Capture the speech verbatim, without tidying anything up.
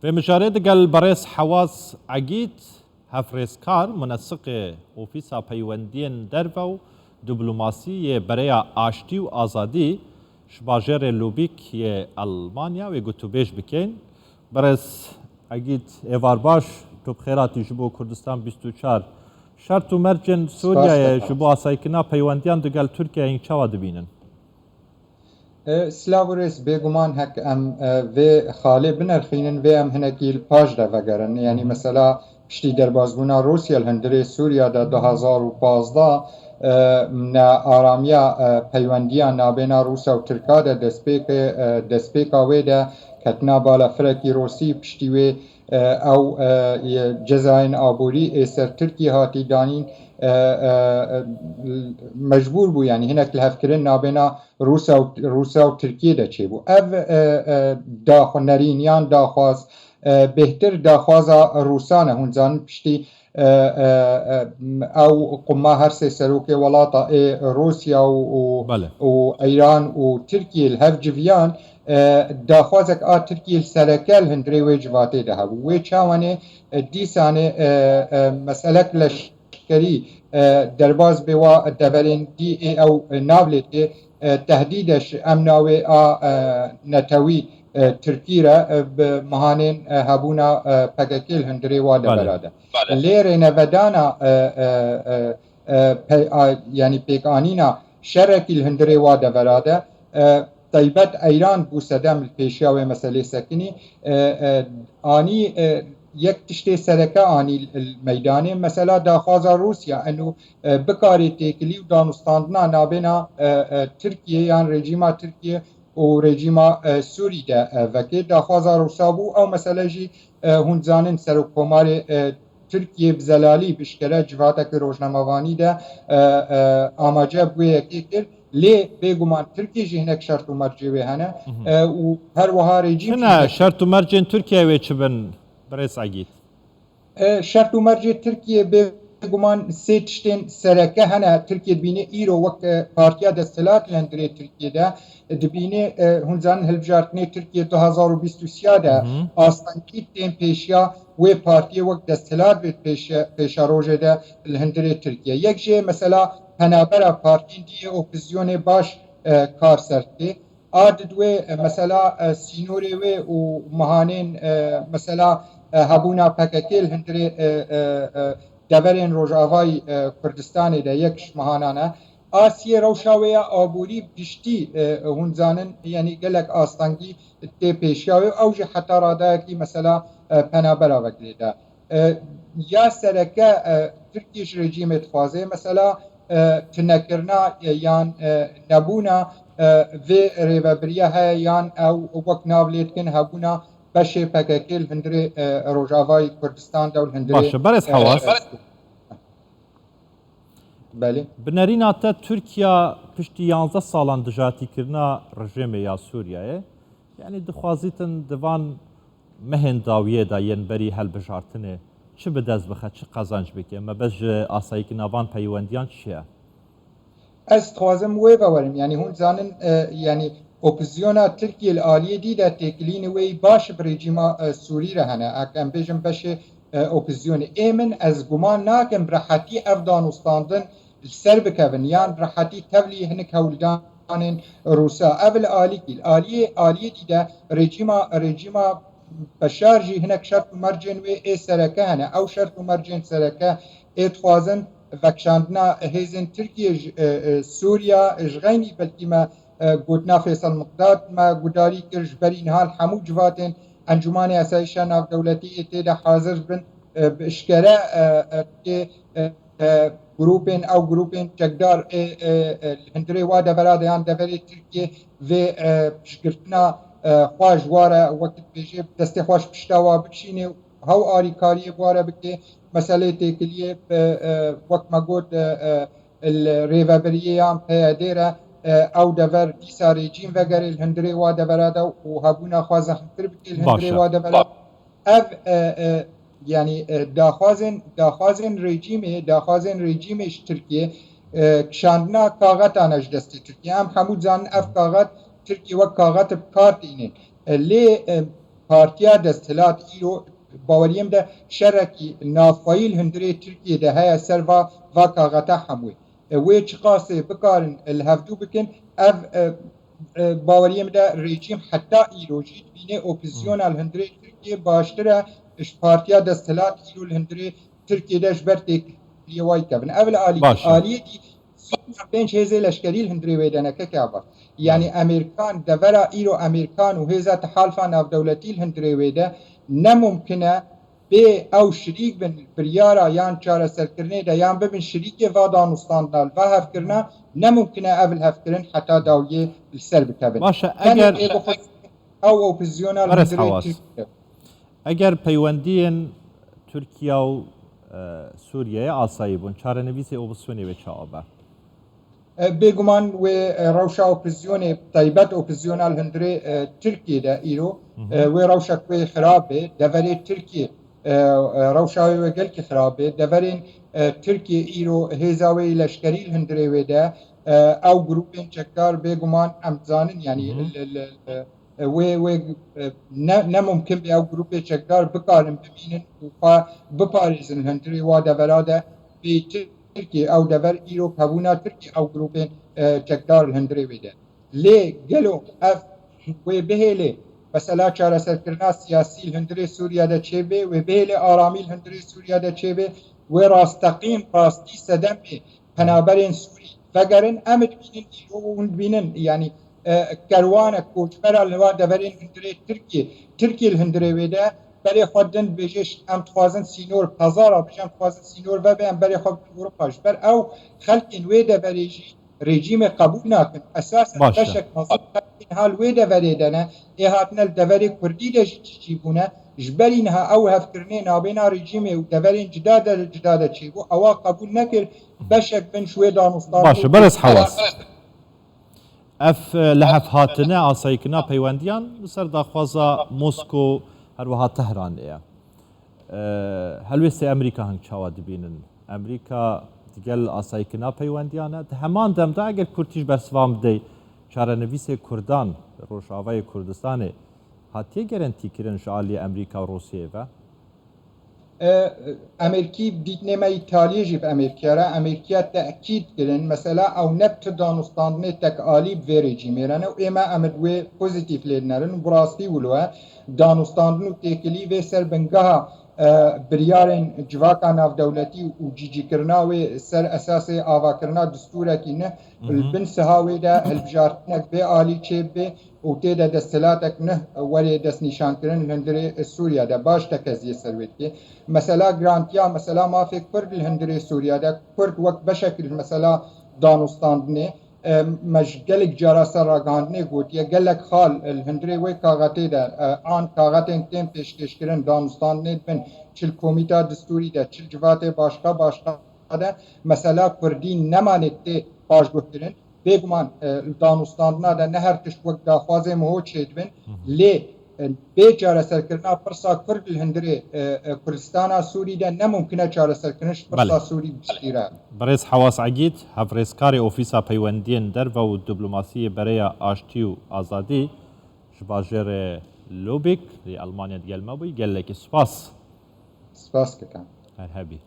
Vê mijarê digel berêz Hewaz Egîd, hevrêzkar, munesiqê Ofîsa Peywendiyên Derve û Diplomasî yê Bereya Aştî û Azadî ji bajêrê Lubîk yê Elmanya wê gotûbêj bikin. Berêz Egîd, êvar baş, tu bi xêr hatî ji bo Kurdistan bîst û çar. Şert û mercên Sûriyeyê ji bo asayîkirina peywendiyan digel Tirkiyeyê hîn çawa dibînin? E, silav û rêz, bêguman hek em, e, vê xalê binerxînin, vê em hinekî li paş de vegerin. Yanî mesela piştî derbazbûna Rûsya li hundirê Sûriya de du hazar û pazdeh, e, nearamiya, e, peywendiya nabêna Rûsya û Tirka de destpêkê, e, destpêka wê de ketina bala firekî rosî, piştî wê, e, ew, e, ye cezayên aborî ê ser Tirkiyê hatî danîn, e, e, e, mecbûr bû, yanî hinek lihevkirin nabêna Rûsya û, Rûsya û Tirkiyê de çêbû. Ev, e, e, daxwe-, nerîn yan daxwaz, e, bêhtir daxwaza Rûsan e. Hûn zanin piştî, e, e, e, ew quma her sê serokê welata ê Rûsya û, û, Belê. û Îran û Tirkiyê li hev civiyan, e, daxwazek a Tirkiyê li sereke li hundirê wê civatê de hebû. Wê çawanê, e, dîsanê, e, e, meselek leş leşkerî, e, derbaz bê wa deverên dî ê ew, e, navlêtê, e, tehdîde ji emna wê a, e, netewî, e, Tirkî re, e, bi mihanên, e, hebûna, e, P K K li hundirê wa Belê. devera de. Belê. Lê rênevedana, e, e, e, e, pe-, a, yanî pêkanîna şerekî li hundirê wa devera de, e, Taybet Eyran bû sedem li pêşiya wê meselê sekinî. E, e, anî, e, yek tiştê sereke anî li meydanê. Mesela daxwaza Rûsya eno, e, bikarê têkilî û danûstandina nabêna, e, e, Tirkiye yan rejîma Tirkiye û rejîma, e, Sûrî de, e, vekê. Daxwaza Rûsa bû, ew mesele jî, e, hûn dizanin Serokkomarê, e, Tirkiyê bi zelalî bi şkere civateke rojnamevanî de, e, e, amace bi wê yekê kir. Lê bêguman Tirkiye jî hinek şert û mercê wê hene, Mhm. e, û her wiha rejîm Çi jî ne hinek şert û mercên Tirkiye wê çi bin, birêz Egîd? E, şert û mercê Tirkiye bêguman sê tiştên sereke hene. Tirkiye dibîne îro wek, e, partiya desthilat li hundirê Tirkiye de, e, dibîne, e, hûn zanin hilbijartinê Tirkiye du hazar û bîst û sê de Mhm. astengî tên pêşiya wê partiyê wek desthilat bê pêşe-, pêşerojê de li hundirê Tirkiye. Yek jê mesela penabera partiyên dî yê opozisyonê baş, e, kar ser dike. A didwê, e, mesela, e, sînorê wê û mihanên, e, mesela, e, hebûna P K K li hundirê, e, e, e, deverên rojavayî, e, Kurdistanê de yek ji mihanan e. A siyê rewşa wê ya aborî giştî, e, hûn zanin, yanî gelek astengî tê pêşiya wê, ew jî heta radayekî mesela, e, penabera vekirê de. E, ya sereke, e, Tirkiye ji rejîmê dixwaze, mesela, e, tunekirina, e, yan, e, nebûna, e, vê rêvebiriya heye, yan ew wek nav lê dikin hebûna beşê P K K li hundirê, e, Rojavayê Kurdistan de û li hundirê, Baş e, berêz e, Hewaz. Belê. Bi nerîna te Tirkiya piştî yanzdeh salan dijatîkirina rejîmê ya Sûriyeyê, yanî dixwazîtin di van mehên dawiyê de yên berî hilbijartinê çi bi dest bixe, çi qezenc bike? Mebest ji asayîkirina van peywendiyan çi ye? Ez dixwazim wê vewerim. Yanî hûn zanin, e, yanî opozisyona Tirkiye li aliyê dî de têkilînê wê yî baş bi rejîma, e, Sûrî re hene. Ek em bêjin beşê, e, opozisyonê. Ê min, ez guman nakim bi rehetî ev danûstandin li ser bikevin yan bi rehetî tevlî hinek hewldanên Rûsa. Ev li alîkî, li aliyê, aliyê dî de rejîma, rejîma Beşar jî hinek şert û mercên wê ê sereke hene. Ew şert û mercên sereke ê dixwazin vekişandina hêzên Tirkiye ji, e, e, Sûriya, ji xeynî belkî me, e, gotina Fêsel Miqdad me gudarî kir, ji berî niha li hemû civatên Encûmanê Asayîşa Navdewletî ê tê de hazir bin, e, bi eşkere, e, e, tê, e, e, grûpên, ew grûpên çekdar ê, e, e, li hundirê wa devera de yan deverê Tirkiye vê, e, piştgirtina, e, xwe ji wa re, wek dibêje, destê xwe ji pişta wa bikişîne û hew alîkariyê bi wa re bike. Meselê têkiliyê bi, e, wek me got, e, e, li rêvebiriyê yan P Y D re, e, ew dever dîsa rejîm vegerê li hundirê wa devera de û hebûna xwe zehmtir bike li hundirê Baş e. wa devera. Ev, e, e, yanî, e, daxwazên, daxwazên rejîmê, daxwazên rejîmê ji Tirkiye, e, kişandina kaxetan e ji destê Tirkiye. Em hemû dizanin ev kaxet Tirkiye wek kaxet bi kar tînin. E, lê, e, Partiya desthilat îro baweriyê min de şerekî navxweyî li hundirê Tirkiyê de heye ser va, va kaxeta hemûyê. E, wê çiqasê bikarin, e, li hevdû bikin, ev, e, e, baweriyê min de rejîm heta îro jî dibînê opozîsyona li hundirê Tirkiyê baştir e ji partiya desthilat îro li hundirê Tirkiyê de ji ber têkiliyê wayî kevin. Ev li alî, Baş e. Aliyê dî pênc hêzê leşkerî li hundirê wê de ne keke ava. Yani Amerîkan, devera îro Amerîkan û hêza tihalfa navdewletî li hundirê wê de ne mumkin e bê ew şirîk bin biryara yan çareserkirinê de yan bibin şirîkê va danûstandina li va hevkirina, ne mumkin e ev li hevkirin heta dawiyê li ser bikevin. Baş e, Tenê eger ê bixwe ew opozîsyona li Beres hundirê Hawas. Tirkiye. Eger peywendiyên Tirkiye û, e, Sûriyeyê asayî bûn, çarenivîsê opozîsyonê wê çawa be? E, bêguman wê, e, rewşa opozîsyonê, taybet opozîsyona li hundirê, e, Tirkiyê de îro, e, wê rewşek wê xirab bê. Deverê Tirkiyê, e, e, rewşa wê wê gelkî xirab bê. Deverên, e, Tirkiyê îro hêza wê yê leşkerî li hundirê wê de, e, ew grûpên çekdar bêguman em dizanin, yani li, li, li, e, wê, wê, e, ne, ne mumkin bê ew grûpê çekdar bikarin bimînin û xwe biparêzin li hundirê wa devera de bê Tirkiyê ew dever îro hebûna Tirkiyê ew grûpên, e, çekdar li hundirê wê de. Lê gelo ev wê bihêlê mesela çareserkirina siyasî li hundirê Sûriye de çêbê, wê bihêlê aramî li hundirê Sûriye de çêbê, wê rasteqîn rastî sedemê penaberên Sûrî vegerin, em dibînin îro hûn dibînin, yanî, e, kerwanek koçbera li wa deverên hundirê Tirkiyê, Tirkiyê li hundirê wê de berê xwe din dibêje, em dixwazin sînor pezara bêje, em dixwazin sînor vebe, em berê xwe bidin Ewropa. Ji ber ew xelkên wê deverê jî rejîmê qebûl nakin. Esasen Baş e. Beşek mezin xelkên ha li wê deverê de ne, ê hatine li deverê Kurdî de jî çî bûne. Ji berî niha ew hevkirinê nabêna rejîmê û deverên cida de, cida de çêbû, ewa qebûl nekir. Beşek bin ji wê danûstandinê Baş e, Beres Hawas. Ev, e, li hev hatine asayîkirina peywendiyan li ser daxwaza Mosko, her wiha Tehranê ye. E, helwêstê Amerîka hing çawa dibînin? Amerîka digel asayîkirina peywendiyan e. Di heman dem de eger Kurd tîj bersivan bidey, çarenivîsê Kurdan, Rojavayê Kurdistanê hatiye gerentîkirin ji aliyê Amerîka û Rûsiyê ve? E, Amerîkî dîtinê me Îtaliyê jî bi Amerîkiya re, Amerîkiya tekîd kirin, mesela ew ne tu danûstandinê tek alî bi vê rejîmê re ne û ê me em ê wê pozîtîf lê dinerin û bi rastî wilo ye. Danûstandin û têkilî vê ser bingeha, e, biryarên civaka navdewletî û cîcîkirina wê ser esasê avakirina distûrekî ne, li bin siha wê de hilbijartinek vê alî çêbibe û tê de desthilatek ne were destnîşankirin li hundirê Sûriye de. Baş tekeziyê ser wê dike. Mesela girantiya, mesela mafê Kurd li hundirê Sûriye de, Kurd wek beşek li mesela danûstandinê, e, me ji gelek cara ser ragihandinê gotiye, gelek xal li hundirê wê kaxetê de, e, an kaxetên tên pêşkêşkirin danûstandinê dibin, çi li komîta distûrî de, çi li civatê başqa başqa de, mesela Kurdî nemanê tê paşguhkirin. Bêguman, e, li danûstandina de ne her tişt wek daxwazê miho çêdibin, lê, e, bê çareserkirina pirsa Kurd li hundirê, e, e, Kurdistana Sûrî de ne mumkin e çareserkirin ji pirsa Belê. Sûrî bi piştî re. Birêz Hewas Egîd, hevrêzkarê Ofîsa Peywendiyên Derve û Diplomasiyê Bereya Aştî û Azadî ji bajêrê Lubik li Elmanya digel me bûyî. Gelekî spas. Spas dikim. Her hebî.